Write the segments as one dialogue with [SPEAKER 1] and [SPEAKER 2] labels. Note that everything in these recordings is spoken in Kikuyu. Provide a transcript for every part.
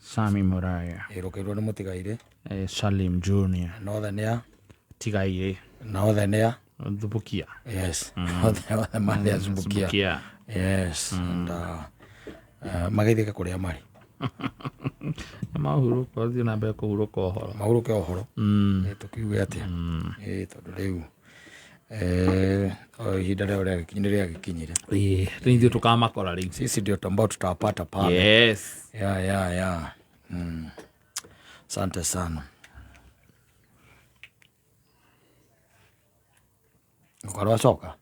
[SPEAKER 1] Sami Muraya.
[SPEAKER 2] Rũkĩrwo nĩ mũtigairĩ.
[SPEAKER 1] Salim Junior.
[SPEAKER 2] Na othe nĩ a
[SPEAKER 1] Tigairĩ.
[SPEAKER 2] Na othe nĩ a
[SPEAKER 1] Thubukia.
[SPEAKER 2] Yes. Othe marĩ a Thubukia.
[SPEAKER 1] Thubukia.
[SPEAKER 2] Yes. And mageithĩke kũrĩa marĩ.
[SPEAKER 1] Nĩ mahurũka, ũthiĩ na mbere kũhurũka ũhoro.
[SPEAKER 2] Mahurũke ũhoro. Tũkiuge atĩa? Tondũ rĩu o ihinda rĩao nĩ rĩagĩkinyire.
[SPEAKER 1] Ĩĩ, rĩu ithuĩ tũkamakora rĩu.
[SPEAKER 2] Sisi ndio ambao tutawapata pale.
[SPEAKER 1] Yes.
[SPEAKER 2] Ya. Asante sana. Ũkorwo acoka.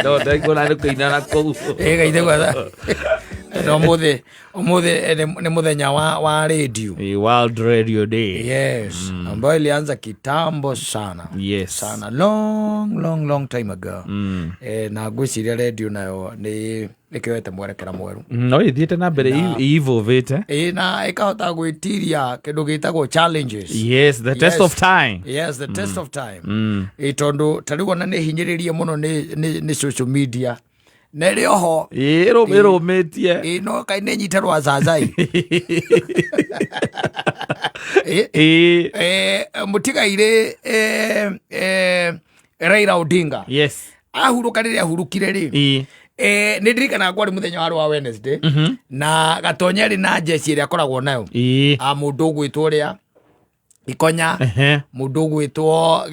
[SPEAKER 1] No ndaigua nĩ kũina na kũu.
[SPEAKER 2] Ĩ gaithe gwetha. Na ũmũthĩ nĩ mũthenya wa radio.
[SPEAKER 1] Ĩĩ, World Radio Day.
[SPEAKER 2] Yes, ambayo ilianza kitambo sana.
[SPEAKER 1] Yes.
[SPEAKER 2] Sana long long long time ago. Na ngwĩciria radio nayo nĩ ĩkĩoete mwerekera mwerũ.
[SPEAKER 1] No ĩthiĩte na mbere ĩivũvĩte.
[SPEAKER 2] Ĩ na ĩkahota gwĩtiria kĩndũ gĩtagwo challenges.
[SPEAKER 1] Yes, the test
[SPEAKER 2] Yes.
[SPEAKER 1] of time.
[SPEAKER 2] Yes, the test of time. Ĩ tondũ ta rĩu ona nĩ hinyĩrĩrie mũno nĩ social media. Na ĩrĩ oho.
[SPEAKER 1] Ĩĩ, ĩrũmĩtie.
[SPEAKER 2] Ĩ no kaĩ nĩ nyite rwa cacai. Ĩ,
[SPEAKER 1] Ĩĩ.
[SPEAKER 2] Mũtigairĩ Raila Odinga.
[SPEAKER 1] Yes.
[SPEAKER 2] Ahurũka rĩrĩa ahurũkire rĩ.
[SPEAKER 1] Ĩĩ.
[SPEAKER 2] Nĩ ndirikanaga kwarĩ mũthenya warĩ wa Wednesday. Na Gatonya arĩ na njeci ĩrĩa akoragwo nayo.
[SPEAKER 1] Ĩĩ.
[SPEAKER 2] A mũndũ ũgwĩtwo ũrĩa Ikonya. Mũndũ ũgwĩtwo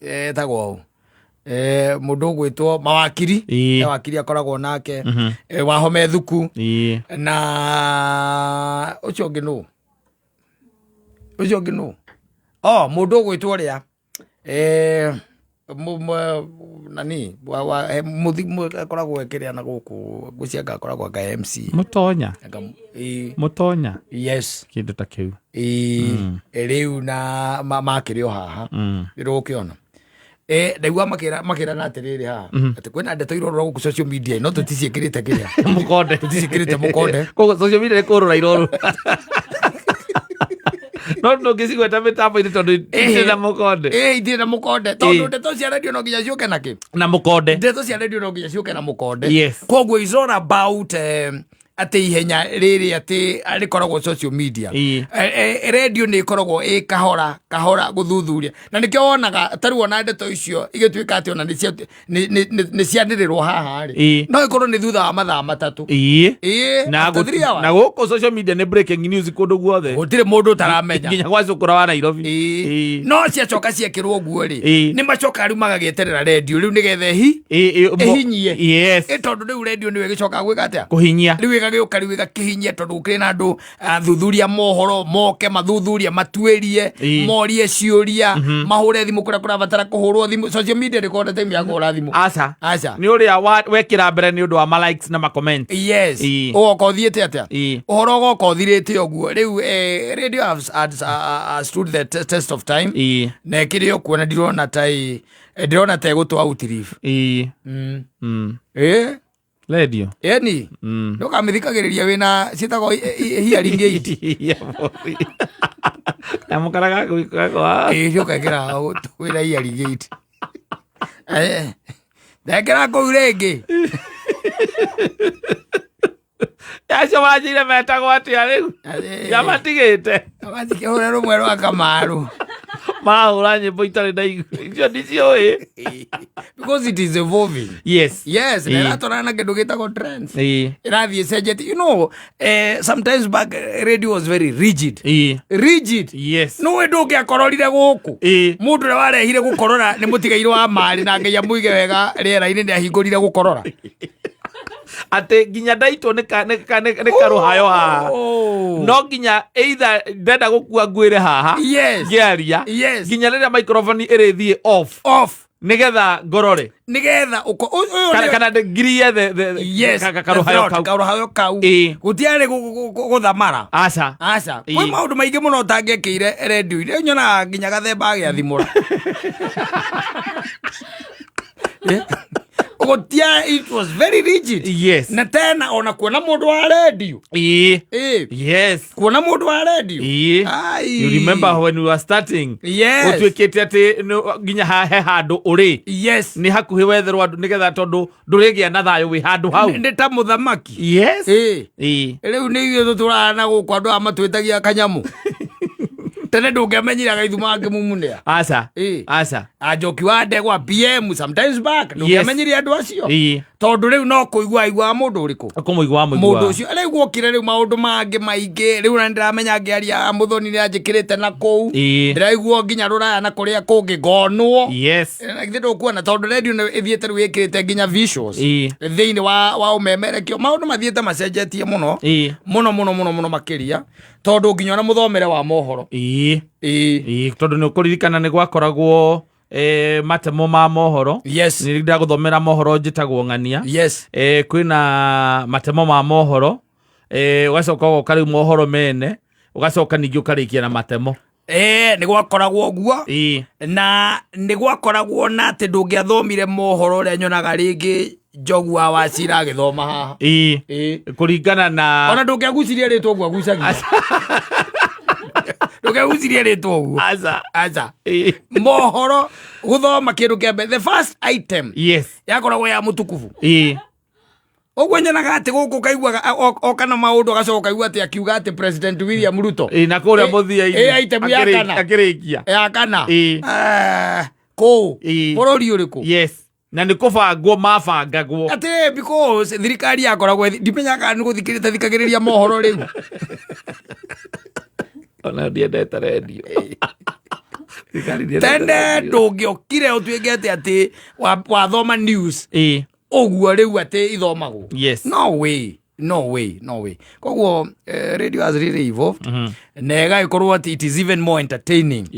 [SPEAKER 2] etagwo ũ? Mũndũ ũgwĩtwo Mawakiri. Mawakiri akoragwo nake. Wahome Thuku. Na ũcio ũngĩ nũ? Ũcio ũngĩ nũ? Oh, mũndũ ũgwĩtwo ũrĩa. Nani? Wa, mũthi, akoragwo ekĩrĩa na gũkũ, ngwĩciria akoragwo anga MC.
[SPEAKER 1] Mũtonya.
[SPEAKER 2] Anga, ĩ.
[SPEAKER 1] Mũtonya.
[SPEAKER 2] Yes.
[SPEAKER 1] Kĩndũ ta kĩu.
[SPEAKER 2] Ĩ, rĩu na makĩrĩ o haha. Nĩrũgũkĩona. Ndaigua makĩrana atĩrĩrĩ haha. Atĩ kwĩna ndeto irorora gũkũ social media, no tũticiĩkĩrĩte kĩrĩa.
[SPEAKER 1] Mũkonde.
[SPEAKER 2] Tũticiĩkĩrĩte mũkonde.
[SPEAKER 1] Koguo social media nĩ kũrũra irorũra. No ndũngĩcigweta mĩtambo-inĩ tondũ itirĩ na mũkonde.
[SPEAKER 2] Ĩ, itirĩ na mũkonde. Tondũ ndeto cia radio no nginya ciũke na kĩ?
[SPEAKER 1] Na mũkonde.
[SPEAKER 2] Ndeto cia radio no nginya ciũke na mũkonde.
[SPEAKER 1] Yes.
[SPEAKER 2] Koguo it's all about atĩ ihenya rĩrĩ atĩ rĩkoragwo social media. Radio nĩ ĩkoragwo ĩ kahora kahora gũthuthuria. Na nĩkĩo wonaga ta rĩu ona ndeto icio igĩtuĩka atĩ ona nĩ cianĩrĩrwo haha rĩ. No ĩkorwo nĩ thutha wa mathaa matatũ.
[SPEAKER 1] Na
[SPEAKER 2] After 3 hours.
[SPEAKER 1] na gũkũ social media nĩ breaking news kũndũ guothe.
[SPEAKER 2] Gũtirĩ mũndũ ũtaramenya.
[SPEAKER 1] Nginya gwa cũkũra wa Nairobi.
[SPEAKER 2] No ciacoka ciekĩrwo ũguo rĩ, nĩ macokaga rĩu magagĩeterera radio rĩu nĩgetha ĩhinyie.
[SPEAKER 1] Yes.
[SPEAKER 2] Tondũ rĩu radio nĩyo ĩgĩcokaga gwĩka atĩa?
[SPEAKER 1] Kũhinyia.
[SPEAKER 2] Rĩu ĩgagĩũka rĩu ĩgakĩhinyia tondũ gũkĩrĩ na andũ athuthuria mohoro moke mathuthuria matuĩrie, morie ciũria, mahũre thimũ kũrĩa kũrabatara kũhũrwo thimũ. Social media ndĩkoragwo na time ya kũhũra thimũ.
[SPEAKER 1] Aca.
[SPEAKER 2] Aca.
[SPEAKER 1] Nĩ ũrĩa wekĩra mbere nĩ ũndũ wa ma likes na ma comments.
[SPEAKER 2] Yes. Ũgoka ũthiĩte atĩa? Ũhoro ũgoka ũthirĩte ũguo. Rĩu radio has stood the test of time. Na ĩkĩrĩ o kuo na ndirona ta ĩ, ndĩrona ta ĩgũtũ outlive.
[SPEAKER 1] Radio.
[SPEAKER 2] Eni. Ndũkamĩthikagĩrĩria wĩna ciĩtagwo hearing aid.
[SPEAKER 1] Nyamũkara gaku gakwa.
[SPEAKER 2] Ĩ, ũkekĩra wĩna hearing aid. Ndekĩra kũu rĩngĩ.
[SPEAKER 1] Acio manjĩire metagwo atĩa rĩu? Yamatigĩte.
[SPEAKER 2] Matikĩhũre rũmwe rwa Kamaru.
[SPEAKER 1] Marahũra nyĩmbo itarĩ na igu. Icio ndiciũĩ.
[SPEAKER 2] Because it is evolving.
[SPEAKER 1] Yes.
[SPEAKER 2] Yes, na ĩratwarana na kĩndũ gĩtagwo trends. Ĩrathiĩ ĩcenjetie. You know, sometimes back radio was very rigid. Rigid.
[SPEAKER 1] Yes.
[SPEAKER 2] No we ndũngĩakororire gũkũ. Mũndũ ũrĩa warehire gũkorora nĩ mũtigairĩ wa marĩ na Ngai amũige wega rĩera-inĩ nĩ ahingũrire gũkorora.
[SPEAKER 1] Atĩ nginya ndaitwo nĩ karũhayo haha. No nginya either ndenda gũkua ngwĩre haha.
[SPEAKER 2] Yes.
[SPEAKER 1] Ngĩaria.
[SPEAKER 2] Yes.
[SPEAKER 1] Nginya rĩrĩa microphone ĩrĩthiĩ off.
[SPEAKER 2] Off.
[SPEAKER 1] Nĩgetha ngorore.
[SPEAKER 2] Nĩgetha ũyũ
[SPEAKER 1] Kana
[SPEAKER 2] nĩ-
[SPEAKER 1] ngirie
[SPEAKER 2] Yes,
[SPEAKER 1] karũhayo
[SPEAKER 2] the throat,
[SPEAKER 1] kau.
[SPEAKER 2] karũhayo kau. Gũtiarĩ gũthamara.
[SPEAKER 1] Aca.
[SPEAKER 2] Aca. Kwĩ maũndũ maingĩ mũno ũtangĩekĩire redio-inĩ. Rĩu nyonaga nginya gathemba agĩathimũra. Gũtia, it was very rigid. Na tena ona kuona mũndũ wa redio. Ĩĩ. Kuona mũndũ wa redio. Ai.
[SPEAKER 1] You remember when we were starting?
[SPEAKER 2] Yes.
[SPEAKER 1] Ũtuĩkĩte atĩ nginya he handũ ũrĩ. Nĩ hakuhĩ wetherwo andũ nĩgetha tondũ ndũrĩgĩa na thayũ wĩ handũ hau.
[SPEAKER 2] Nĩ ta mũthamaki.
[SPEAKER 1] Yes.
[SPEAKER 2] Ĩĩ. Rĩu nĩ ithuĩ tũtũraga na gũkũ andũ aya matwĩtagia kanyamũ. Tene ndũngĩamenyire agaithuma ngĩmumunĩa.
[SPEAKER 1] Aca.
[SPEAKER 2] Ĩĩ.
[SPEAKER 1] Aca.
[SPEAKER 2] Anjoki wa ndegwa BM sometimes back ndũngĩamenyire andũ acio. Tondũ rĩu no kũigua aiguaga mũndũ ũrĩkũ.
[SPEAKER 1] Kũmũigua
[SPEAKER 2] Mũndũ
[SPEAKER 1] mũigua.
[SPEAKER 2] ũcio rĩu gwokire rĩu maũndũ mangĩ maingĩ rĩu na nĩndĩramenya ngĩaria Mũthoni nĩanjĩkĩrĩte na kũu. Ndĩraigua nginya rũraya na kũrĩa kũngĩ ngonwo. Na githĩ ndũkuona tondũ redio nĩ ĩthiĩte rĩu ĩkĩrĩte nginya visuals thĩinĩ wa ũmemerekio maũndũ mathiĩte macenjetie mũno mũno mũno mũno mũno makĩria tondũ nginya ona mũthomere wa mohoro. Ĩĩ.
[SPEAKER 1] Tondũ nĩ ũkũririkana nĩ gwakoragwo matemo ma mohoro. Nĩ ndagũthomera mohoro njĩtagwo ng'ania. Kwĩna matemo ma mohoro, ũgacoka ũgoka rĩu mohoro mene, ũgacoka ningĩ ũkarĩkia na matemo.
[SPEAKER 2] Nĩ gwakoragwo ũguo. Na nĩ gwakoragwo na atĩ ndũngĩathomire mohoro ũrĩa nyonaga rĩngĩ Njogu wa Wachira agĩthoma haha.
[SPEAKER 1] Kũringana na
[SPEAKER 2] Ona ndũngĩagucirie rĩtwa ũguo agucagia. Ndũngĩagucirie rĩtwa ũguo.
[SPEAKER 1] Aca.
[SPEAKER 2] Aca. Mohoro gũthoma kĩndũ kĩa mbere, the first item yakoragwo ya mũtukubu. Ũguo nyonaga atĩ gũkũ kaiguaga oka na maũndũ agacoka kaigua atĩ akiuga atĩ President William Ruto.
[SPEAKER 1] Na kũrĩa mũthia-inĩ
[SPEAKER 2] Item ya kana.
[SPEAKER 1] Akĩrĩkia.
[SPEAKER 2] Ya kana. Kũu. Bũrũri ũrĩkũ?
[SPEAKER 1] Yes. Na nĩ kũbangwo mabangagwo.
[SPEAKER 2] Atĩ because thirikari yakoragwo ndimenyaga kana nĩ gũthikĩrĩria thikagĩrĩria mohoro rĩu.
[SPEAKER 1] Ona ndiendete redio. Thirikari ndiendete
[SPEAKER 2] Tene
[SPEAKER 1] redio.
[SPEAKER 2] ndũngĩokire ũtuĩke atĩ atĩ wathoma news. Ũguo rĩu atĩ ithomagwo. No way. No way, no way. Koguo radio has really evolved. Na ĩgagĩkorwo atĩ it is even more entertaining.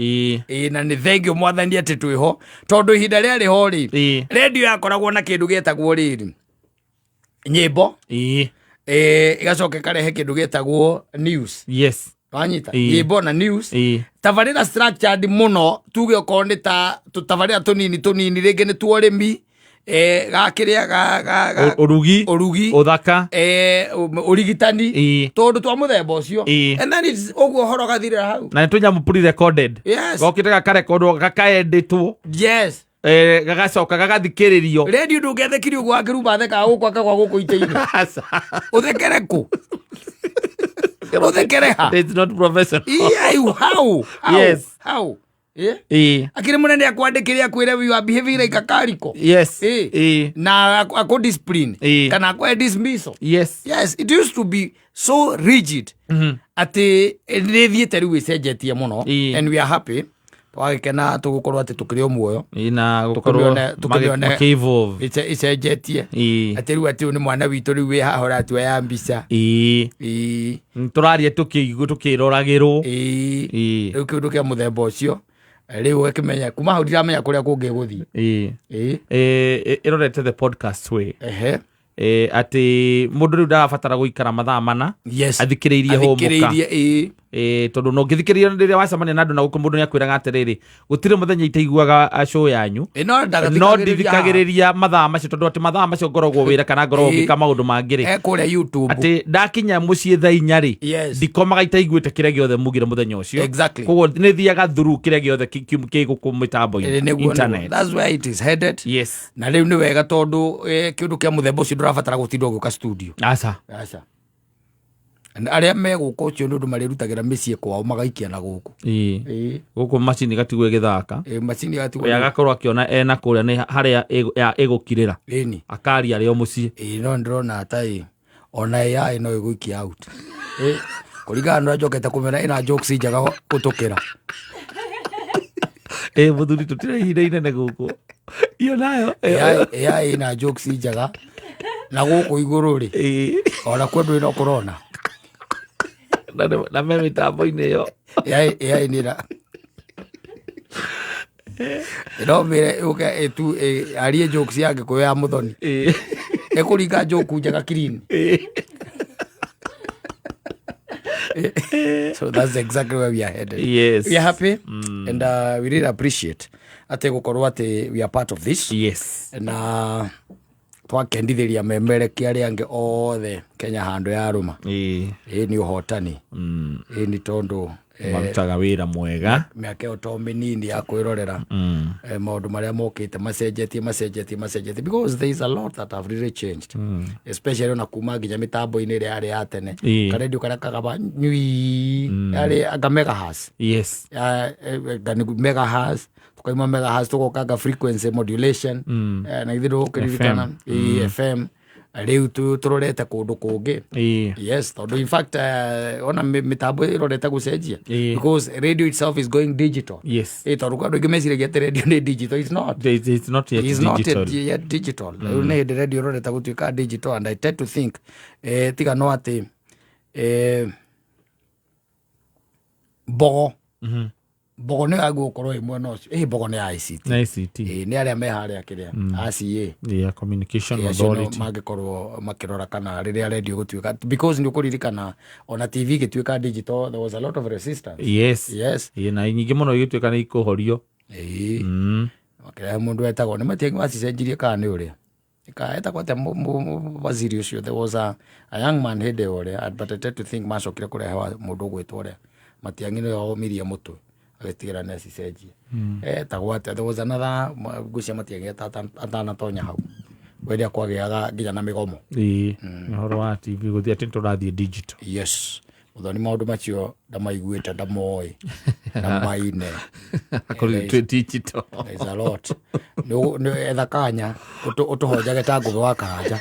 [SPEAKER 2] Na nĩ thengio mwathani atĩ twĩho tondũ ihinda rĩarĩ ho rĩ, radio yakoragwo na kĩndũ gĩetagwo rĩrĩ nyĩmbo. Ĩgacoka ĩkarehe kĩndũ gĩetagwo news. Wanyita? Nyĩmbo na news. Tabarĩra structured mũno, tuge okorwo nĩ ta tũtabarĩra tũnini tũnini, rĩngĩ nĩ tuo ũrĩmi, gakĩrĩa ga
[SPEAKER 1] Ũrugi.
[SPEAKER 2] Ũrugi.
[SPEAKER 1] Ũthaka.
[SPEAKER 2] Ũrigitani. Tondũ twa mũthemba ũcio. And then it's ũguo ũhoro ũgathirĩra hau.
[SPEAKER 1] Na nĩ tũnyamũ pre-recorded. Gokĩte gakarekondwo, gakaeditwo. Gagacoka gagathikĩrĩrio.
[SPEAKER 2] Radio ndũngĩathekire ũguo akĩrumba athekaga gũkũ akagwa gũkũ itĩ-inĩ.
[SPEAKER 1] Aca.
[SPEAKER 2] Ũthekere kũ? Ũthekere ha?
[SPEAKER 1] It's not professional.
[SPEAKER 2] Yeah, you, how? How? How? Akĩrĩ mũnene akwandĩkĩre akwĩre you are behaving like a carico. Na akũ discipline. Kana akwe dismissal. Yes, it used to be so rigid. Atĩ nĩ thiĩte rĩu ĩcenjetie mũno. And we are happy. Twagĩkena tũgũkorwo atĩ tũkĩrĩ o muoyo.
[SPEAKER 1] Na gũkorwo
[SPEAKER 2] Tũkĩmĩone
[SPEAKER 1] makĩ-evolve.
[SPEAKER 2] Ĩcenjetie. Atĩ rĩu atĩ ũyũ nĩ mwana witũ rĩu wĩ haha ũratua ya mbica.
[SPEAKER 1] Tũraria tũkĩroragĩrwo.
[SPEAKER 2] Rĩu kĩũndũ kĩa mũthemba ũcio, rĩu ũgakĩmenya, kuma hau ndiramenya kũrĩa kũngĩ gũthiĩ.
[SPEAKER 1] Ĩrorete the podcast way. Atĩ mũndũ rĩu ndarabatara gũikara mathaa mana. Athikĩrĩirie hũmũka.
[SPEAKER 2] Athikĩrĩirie, ĩĩ.
[SPEAKER 1] Tondũ no ũngĩthikĩrĩria rĩrĩa wacemania na andũ na gũkũ mũndũ nĩakwĩraga atĩrĩrĩ, gũtirĩ mũthenya itaiguaga show yanyu.
[SPEAKER 2] No ndagathikagĩrĩria.
[SPEAKER 1] No ndithikagĩrĩria mathaa macio tondũ atĩ mathaa macio ngoragwo wĩra kana ngoragwo ngĩka maũndũ mangĩ rĩ.
[SPEAKER 2] Kũrĩa YouTube.
[SPEAKER 1] Atĩ ndakinya mũciĩ thaa inya rĩ, ndikomaga itaiguĩte kĩrĩa gĩothe mugire mũthenya ũcio. Koguo nĩ thiaga through kĩrĩa gĩothe kĩ gũkũ mĩtambo-inĩ.
[SPEAKER 2] Nĩguo.
[SPEAKER 1] Internet.
[SPEAKER 2] That's where it is headed. Na rĩu nĩ wega tondũ kĩũndũ kĩa mũthemba ũcio ndũrabatara gũtinda ũgĩũka studio.
[SPEAKER 1] Aca.
[SPEAKER 2] Aca. Na arĩa me gũkũ ũcio nĩ ũndũ marĩrutagĩra mĩciĩ kwao magaikia na gũkũ.
[SPEAKER 1] Gũkũ macini gatigwo ĩgĩthaka.
[SPEAKER 2] Macini gatigwo
[SPEAKER 1] Oya agakorwo akĩona ena kũrĩa nĩ harĩa ya ĩgũkirĩra. Akaria arĩ o mũciĩ.
[SPEAKER 2] No ndĩrona ta ona AI no ĩgũikia out. Kũringana na ũrĩa njokete kũmena ĩna jokes njega gũtũkĩra.
[SPEAKER 1] Mũthuri tũtirĩ ihinda inene gũkũ. Iyo nayo.
[SPEAKER 2] AI ĩna jokes njega. Na gũkũ igũrũ rĩ. Ona kwendwo ĩno kũrona.
[SPEAKER 1] Na me mĩtambo-inĩ ĩyo.
[SPEAKER 2] AI nĩ ĩra. No mĩre ũke ĩtu, arie jokes ya Gĩkũyũ ya Mũthoni. Ĩkũringa joke njega clean. So that's exactly where we are headed. We are happy and we really appreciate atĩ gũkorwo atĩ we are part of this. Na Twakendithĩria memerekia arĩa angĩ othe Kenya handũ yarũma. Ĩĩ nĩ ũhotani. Ĩĩ nĩ tondũ
[SPEAKER 1] Marutaga wĩra mwega.
[SPEAKER 2] Mĩaka ĩyo to mĩnini ya kwĩrorera maũndũ marĩa mokĩte macenjetie macenjetie macenjetie, because there is a lot that have really changed, especially ona kuma nginya mĩtambo-inĩ ĩrĩa yarĩ ya tene. Karendio karĩa kagaba nyui yarĩ anga megahertz. Anga nĩ megahertz, tukaima megahertz tũgoka anga frequency modulation. Na ithuĩ ndũgũkĩririkana. Ĩĩ, FM. Rĩu tũrorete kũndũ kũngĩ. Yes, tondũ in fact ona mĩtambo ĩrorete gũcenjia because radio itself is going digital. Tondũ andũ aingĩ meciragia atĩ radio nĩ digital. It's not.
[SPEAKER 1] It's not yet.
[SPEAKER 2] It's not
[SPEAKER 1] digital.
[SPEAKER 2] yet digital. Rĩu nĩ hĩndĩ radio ĩrorete gũtuĩka digital, and I tend to think tiga no atĩ mbogo mbogo nĩ yagwo gũkorwo ĩ mwena ũcio. Mbogo nĩ ya ICT.
[SPEAKER 1] Na ICT.
[SPEAKER 2] Ĩ, nĩ arĩa me harĩa kĩrĩa ACA.
[SPEAKER 1] Yeah, Communication
[SPEAKER 2] Acio no
[SPEAKER 1] Authority.
[SPEAKER 2] Mangĩkorwo makĩrora kana rĩrĩa radio gũtuĩka, because nĩ ũkũririkana ona TV ĩgĩtuĩka digital, there was a lot of resistance. Yes.
[SPEAKER 1] Ĩĩ, na nyingĩ mũno igĩtuĩka nĩ ikũhorio.
[SPEAKER 2] Ĩĩ. Makĩrehe mũndũ wetagwo nĩ Matiang'i wacicenjirie kana nĩ ũrĩa etagwo atĩa waziri ũcio. There was a young man hĩndĩ ĩyo ũrĩa, but I tend to think macokire kũrehe mũndũ ũgwĩtwo ũrĩa Matiang'i nĩwe womirie mũtwe agĩtigĩra nĩ acicenjia. Etagwo atĩa? There was another ngwĩciria Matiang'i atanatonya hau rĩrĩa kwagĩaga nginya na mĩgomo.
[SPEAKER 1] Ĩĩ, ũhoro wa TV gũthiĩ atĩ tũrathiĩ digital.
[SPEAKER 2] Yes, mũthoni, maũndũ macio ndamaiguĩte, ndamoĩ ndamaine.
[SPEAKER 1] Akorwo twĩ digital.
[SPEAKER 2] There is a lot. Etha kanya ũtũhonjage ta Ngũgĩ wa Karanja.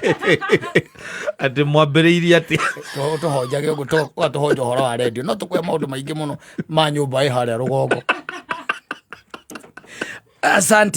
[SPEAKER 1] Atĩ mwambĩrĩirie atĩ
[SPEAKER 2] Ũtũhonjage ũguo ũgatũhonja ũhoro wa redio, no tũkwe maũndũ maingĩ mũno ma nyũmba ĩ harĩa rũgongo. Asante.